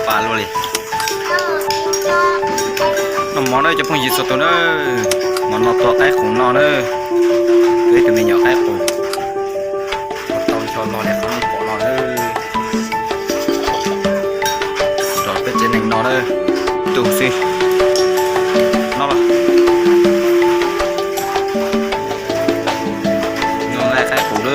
Pas luaj li. Noj mov na cov phooj ywg txhua tus na. Mov no tua qaib qus no na. Tua ib tug me nyuam qaib qus. Tau ncho no niam qhov muag pom no na. Rau peb tsev neeg no na. Tus xwb. Noj los. Noj nqaij qaib qus lawm.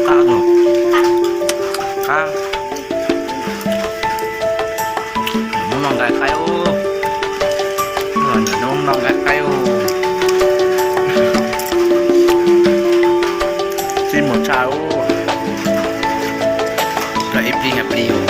Qab, qab. Hnub no nqaij qaib ub. Hnub no nqaij qaib ub. Txij muag tshaj ub. Los ib plig nqa plig ub.